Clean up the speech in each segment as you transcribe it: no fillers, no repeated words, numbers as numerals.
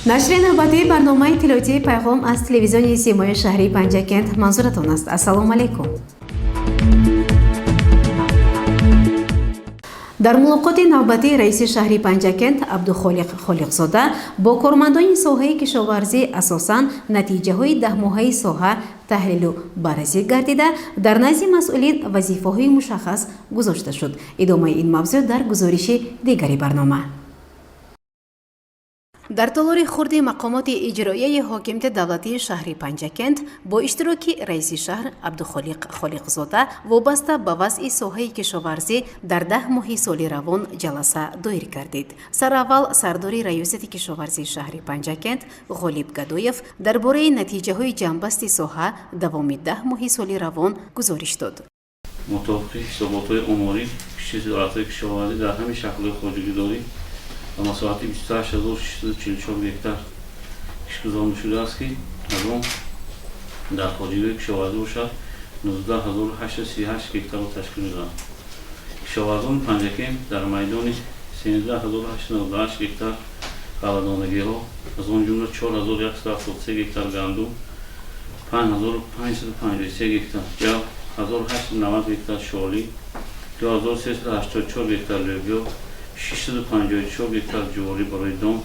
Нашри навбатии барномаи иттилоотии «Пайғом» аз телевизиони Симои шаҳрии Панҷакент манзуратон аст. Ассалому алайкум. Дар мулоқоти навбатии раиси шаҳри Панҷакент Абдухолиқ Холиқзода бо кормандони соҳаи кишоварзӣ асосан натиҷаҳои даҳмоҳаи соҳа таҳлилу баррасӣ гардида, дар назди масъулин вазифаҳои мушаххас гузошта шуд. Идомаи ин мавзӯъ дар гузориши дигари барнома. Дар толори хурди мақомоти иҷроияи ҳокимияти давлатии шаҳри Панҷакент бо иштироки раиси шаҳр Абдухолиқ Холиқзода вобаста ба вазъи соҳаи кишоварзӣ дар 10 моҳи соли равон ҷаласа доир гардид. Сараввал сардори раёсати кишоварзии шаҳри Панҷакент Ғолиб Гадоев дар бораи натиҷаҳои ҷамъбасти соҳа давоми 10 моҳи соли равон гузориш дод. Мутобиқи ҳисоботҳои оморӣ, кишти зироатҳои кишоварзӣ дар ҳамин шаклҳои хоҷагидорӣ ба масоҳати 28644 гектар киштгузаронда шудааст, ки аз он дар хоҷагиҳои кишоварзӣ бошад, 19838 гектарро ташкил медиҳад. Кишоварзони Панҷакент дар майдони 13898 гектар ғалладонагиҳо, аз он ҷумла 4173 гектар гандум, 5553 гектар ҷав, 1890 гектар шолӣ, 2384 гектар лӯбиё, 654 гектар ҷуворӣ барои дон,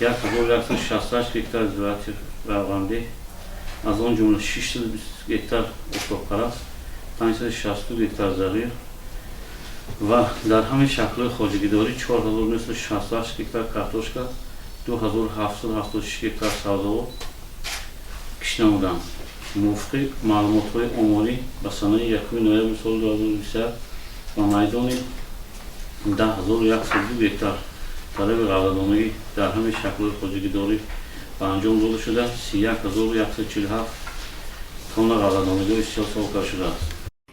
1168 гектар зироати равғандӣ, аз он ҷумла 620 гектар офтобпараст, 562 гектар зағир ва дар ҳамин шаклҳои хоҷагидорӣ 4968 гектар картошка, 2776 гектар сабзавот кишт намуданд. Мувофиқи маълумотҳои оморӣ, ба санаи 1 ноябри соли 2021 ба майдони 10102 гектар талаби ғалладонагӣ дар ҳамин шаклҳои хоҷагидорӣ ба анҷом дода шуда, 31147 тонна ғалладонагиҳо истеҳсол карда шудааст.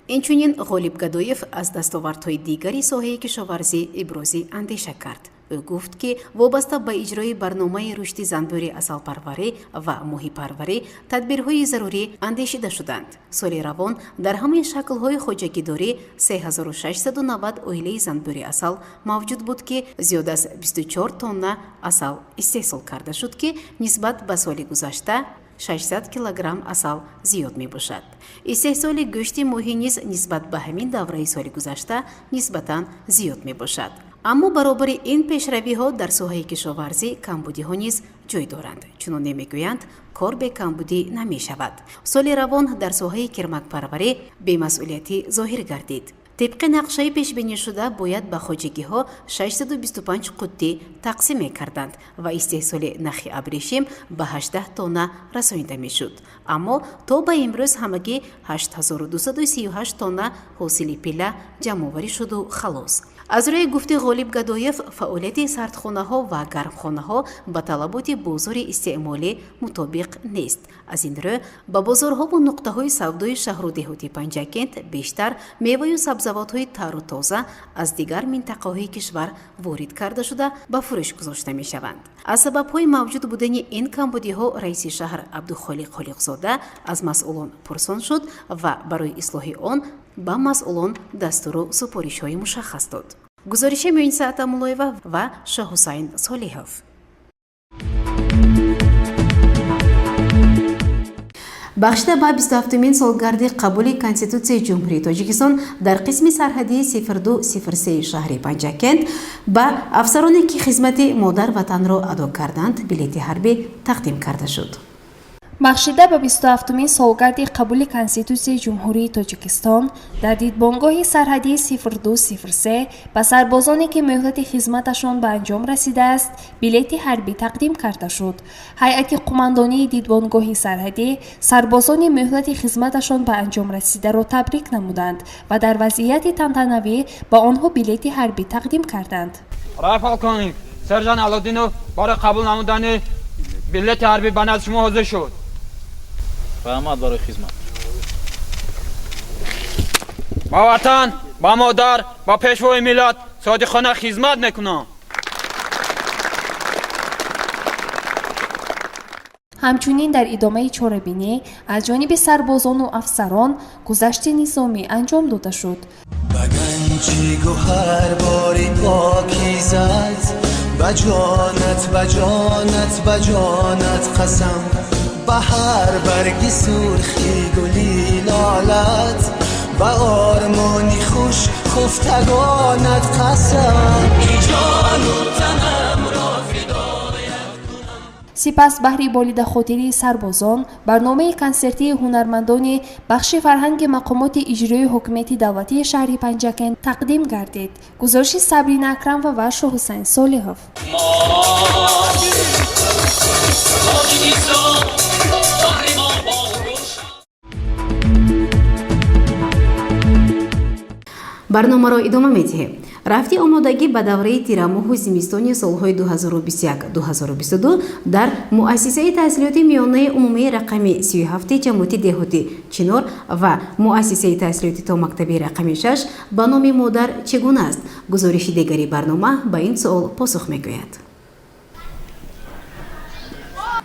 Инчунин Ғолиб Гадоев аз дастовардҳои дигари соҳаи кишоварзӣ ибрози андеша кард. Ӯ гуфт, ки вобаста ба иҷрои барномаи рушди занбӯри асалпарварӣ ва моҳипарварӣ тадбирҳои зарурӣ андешида шуданд. Соли равон дар ҳамаи шаклҳои хоҷагидорӣ 3690 оилаи занбӯри асал мавҷуд буд, ки зиёд аз 24 тонна асал истеҳсол карда шуд, ки нисбат ба соли гузашта 600 килограмм асал зиёд мебошад. Истеҳсоли гӯшти моҳӣ низ нисбат ба ҳамин давраи соли гузашта нисбатан зиёд мебошад. Аммо баробари ин пешравиҳо дар соҳаи кишоварзӣ камбудиҳо низ ҷой доранд. Чуноне мегӯянд, кор бе камбудӣ намешавад. Соли равон дар соҳаи кирмакпарварӣ бемасъулиятӣ зоҳир гардид. Тибқи нақшаи пешбинишуда бояд ба хоҷагиҳо 625 қуттӣ тақсим мекарданд ва истеҳсоли нахи абрешим ба 18 тонна расонида мешуд. Аммо то ба имрӯз ҳамагӣ 8238 тонна ҳосили пилла ҷамъоварӣ шуду халос. Аз рӯи гуфти Ғолиб Гадоев, фаъолияти сардхонаҳо ва гармхонаҳо ба талаботи бозори истеъмолӣ мутобиқ нест. Аз ин рӯ ба бозорҳову нуқтаҳои савдои шаҳру деҳоти Панҷакент бештар меваю сабзавотҳои тару тоза аз дигар минтақаҳои кишвар ворид карда шуда, ба фурӯш гузошта мешаванд. Аз сабабҳои мавҷуд будани ин камбудиҳо раиси шаҳр Абдухолиқ Холиқзода аз масъулон пурсон шуд ва барои ислоҳи он ба масъулон дастуру супоришҳои мушаххас дод. Гузориши Муинса Атамуллоева ва Шоҳҳусайн Солиҳов. Бахшида ба 27-умин солгарди қабули Конститутсияи Ҷумҳурии Тоҷикистон дар қисми сарҳадии 0203 шаҳри Панҷакент ба афсароне, ки хизмати модар ватанро адо карданд, билети ҳарбӣ тақдим карда шуд. Бахшида ба 27-умин солгарди қабули Конститутсияи Ҷумҳурии Тоҷикистон дар дидбонгоҳи сарҳадии 0203 ба сарбозоне, ки муҳлати хизматашон ба анҷом расидааст, билети ҳарбӣ тақдим карда шуд. Ҳайати қумандонии дидбонгоҳи сарҳадӣ сарбозони муҳлати хизматашон ба анҷом расидаро табрик намуданд ва дар вазъияти тантанавӣ ба онҳо билети ҳарбӣ тақдим карданд. Рай полковник сержант Алодинов барои қабул намудани билети ҳарбӣ ба назди шумо ҳозир шуд. Раҳмат барои хизмат. Ба ватан, ба модар, ба пешвои миллат содиқона хизмат мекунам. Ҳамчунин дар идомаи чорабинӣ аз ҷониби сарбозону афсарон гузашти низомӣ анҷом дода шуд. Ба ганҷи гӯҳарбори покизат, ба Ба ҷонат, ба ҷонат, ба ҷонат қасам, ба ҳар барги сурхи гули лолат, ба ормони хуш хуфтагонат қасам, ки ҷону танамро фидоят кунам. Сипас баҳри болидахотирии сарбозон барномаи консертии ҳунармандони бахши фарҳанги мақомоти иҷроии ҳокимияти давлатии шаҳри Панҷакент тақдим гардид. Гузориши Сабрина Акрамова ва Шоҳҳусайн Солиҳов. Барномаро идома медиҳем. Рафти омодагӣ ба давраи тирамоҳу зимистони солҳои 2021-2022 дар муассисаи таҳсилоти миёнаи умумии рақами 37 ҷамоати деҳоти Чинор ва муассисаи таҳсилоти томактабии рақами 6 ба номи Модар чӣ гуна аст? Гузориши дигари барнома ба ин суол посух мегӯяд.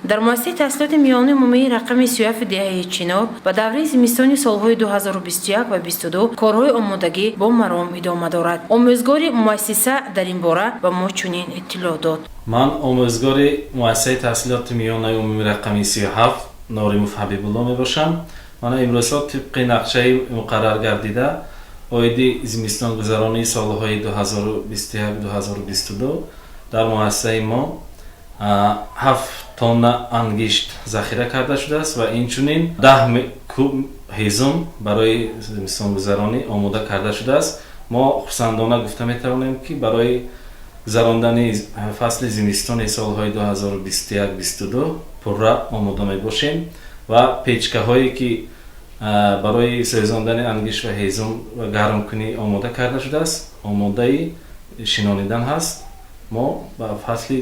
Дар муассисаи таҳсилоти миёнаи умумии рақами 37 деҳаи Чинор ба давраи зимистони солҳои 2021 ва 22 корҳои омодагӣ бо маром идома дорад. Омӯзгори муассиса дар ин бора ба мо чунин иттилоъ дод. Ман омӯзгори муассисаи таҳсилоти миёнаи умумии рақами 37 Норимов Ҳабибулло мебошам. Мана имрӯзҳо тибқи нақшаи муқаррар гардида оиди зимистонгузаронии солҳои 2021-2022 дар муассисаи мо 7 тонна ангишт захира карда шудааст ва инчунин 10 куб ҳезум барои зимистонгузаронӣ омода карда шудааст. Мо хурсандона гуфта метавонем, ки барои гузарондани фасли зимистони солҳои 2021-22 пурра омода мебошем ва печкаҳое, ки барои сӯзондани ангишт ва ҳезум ва гармкунӣ омода карда шудааст, омодаи шинонидан ҳаст. Мо ба фасли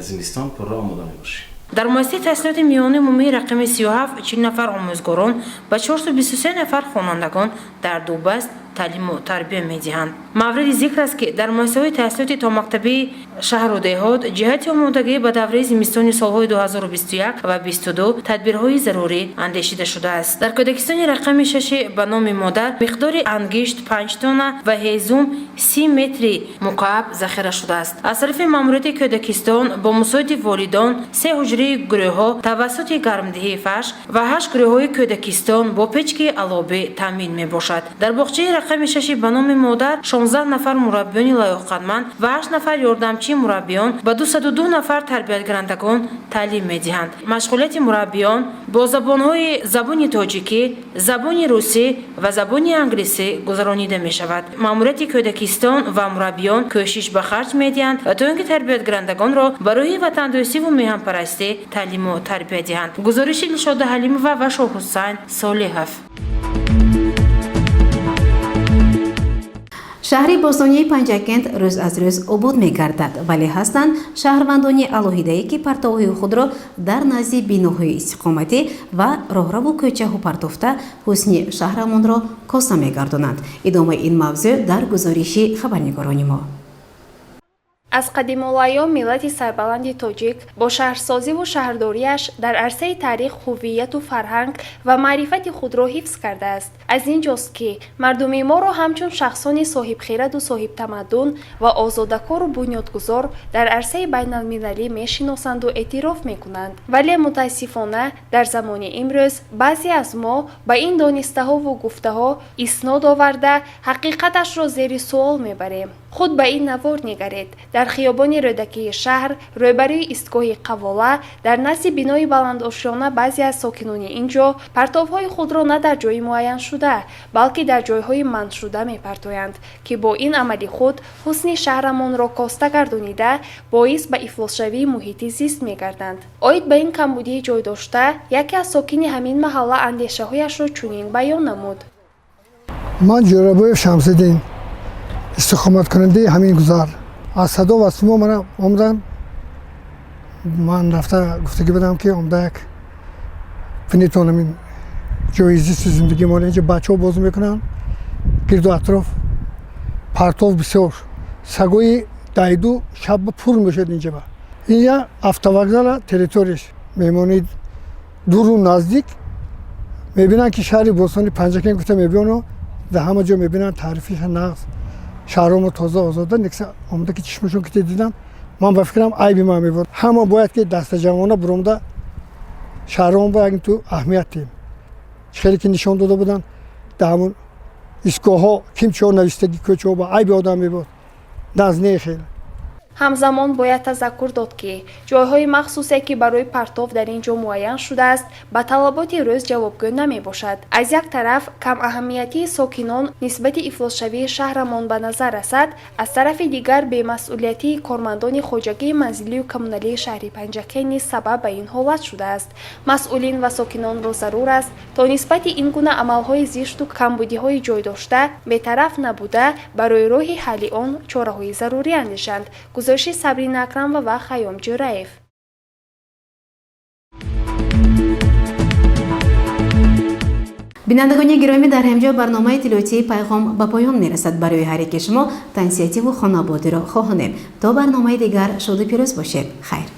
зимистон пурра омода мебошем. Дар муассисаи таҳсилоти миёнаи умумии рақами 37 40 нафар омӯзгорон ба 423 нафар хонандагон дар ду баст таълиму тарбия медиҳанд. Мавриди зикр аст, ки дар муассисаҳои таҳсилоти томактабии шаҳру деҳот ҷиҳати омодагӣ ба давраи зимистони солҳои 2021 ва 22 тадбирҳои зарурӣ андешида шудааст. Дар кӯдакистони рақами шаши ба номи Модар миқдори ангишт 5 тонна ва ҳезум 30 метри мукааб захира шудааст. Аз тарафи маъмурияти кӯдакистон бо мусоидати волидон се ҳуҷраи гурӯҳҳо тавассути гармдиҳии фарш ва ҳашт гурӯҳҳои кӯдакистон бо печкаи аловӣ таъмин мебошад. Дар боғчаи рақами шаши ба номи Модар 16 нафар мураббиёни лаёқатманд ва ҳашт нафар ёрдамчии мураббиён ба 202 нафар тарбиятгирандагон таълим медиҳанд. Машғулияти мураббиён бо забонҳои забони тоҷикӣ, забони русӣ ва забони англисӣ гузаронида мешавад. Маъмурияти кӯдакистон ва мураббиён кӯшиш ба харҷ медиҳанд, то ин ки тарбиятгирандагонро ба рӯҳи ватандӯстиву меҳанпарастӣ таълиму тарбия диҳанд. Гузориши Дилшода Ҳалимова ва Шоҳҳусайн Солиҳов. Шаҳри бостонии Панҷакент рӯз аз рӯз обод мегардад, вале ҳастанд шаҳрвандони алоҳидае, ки партовҳои худро дар назди биноҳои истиқоматӣ ва роҳраву кӯчаҳо партофта, ҳусни шаҳрамонро коста мегардонанд. Идомаи ин мавзӯъ дар гузориши хабарнигорони мо. Аз қадимулайём миллати сарбаланди тоҷик бо шаҳрсозиву шаҳрдориаш дар арсаи таърих ҳувияту фарҳанг ва маърифати худро ҳифз кардааст. Аз ин ҷост, ки мардуми моро ҳамчун шахсони соҳибхираду соҳибтамаддун ва озодакору бунёдгузор дар арсаи байналмилалӣ мешиносанду эътироф мекунанд. Вале мутаассифона, дар замони имрӯз баъзе аз мо ба ин донистаҳову гуфтаҳо иснод оварда, ҳақиқаташро зери суол мебарем. Худ ба ин навор нигаред. Дар хиёбони Рӯдакии шаҳр, рӯбарӯи истгоҳи Қавола, дар назди бинои баландошёна баъзе аз сокинони ин ҷо партовҳои худро на дар ҷои муайяншуда, балки дар ҷойҳои манъшуда мепартоянд, ки бо ин амали худ ҳусни шаҳрамонро коста гардонида, боис ба ифлосшавии муҳити зист мегарданд. Оид ба ин камбудии ҷойдошта яке аз сокини ҳамин маҳалла андешаҳояшро чунин баён намуд. Ман Ҷӯрабоев Шамсиддин, истиқоматкунандаи ҳамин гузар. Аз Садо ва Симо мана омадам. Ман рафта гуфтагӣ будам, ки омда як бинитон, ҳамин ҷои зисти зиндагии мо, инҷа бачаҳо бозӣ мекунанд, гирду атроф партов бисёр, сагои дайду шабба пур мешуд инҷаба. Инҷа автовокзала территорияш, меҳмони дуру наздик мебинанд, ки шаҳри бостони Панҷакент гуфта мебиёну дар ҳама ҷо мебинанд, таърифиша нағз, шаҳрҳомо тоза, озода. Некса омада, ки чишмашон ки диданд. Ман ба фикрам, айби ман мебуд. Ҳама бояд ки дастаҷамъона буромда шаҳрон ба як ту аҳамият диҳем. Хеле ки нишон дода буданд дар ҳамун истгоҳҳо, ким чиҳо навистаги кӯчаҳо, ба айби одам мебуд, наз не хеле. Ҳамзамон бояд тазаккур дод, ки ҷойҳои махсусе, ки барои партов дар ин ҷо муайян шудааст, ба талаботи рӯз ҷавобгӯ намебошад. Аз як тараф, камаҳамиятии сокинон нисбати ифлосшавии шаҳрамон ба назар расад, аз тарафи дигар, бемасъулиятии кормандони хоҷагии манзилию коммуналии шаҳри Панҷакент низ сабаб ба ин ҳолат шудааст. Масъулин ва сокинонро зарур аст, то нисбати ин гуна амалҳои зишту камбудиҳои ҷой дошта бетараф набуда, барои роҳи ҳалли он чораҳои зарурӣ андешанд. Гузориши Сабрина Акрамова ва Хайём Ҷӯраев. Бинандагони гиромӣ, дар ҳамҷо барномаи иттилоотии «Пайғом» ба поён мерасад. Барои ҳар яке шумо тансиҳативу хонободиро хоҳонем. То барномаи дигар шоду пирӯз бошед. Хайр.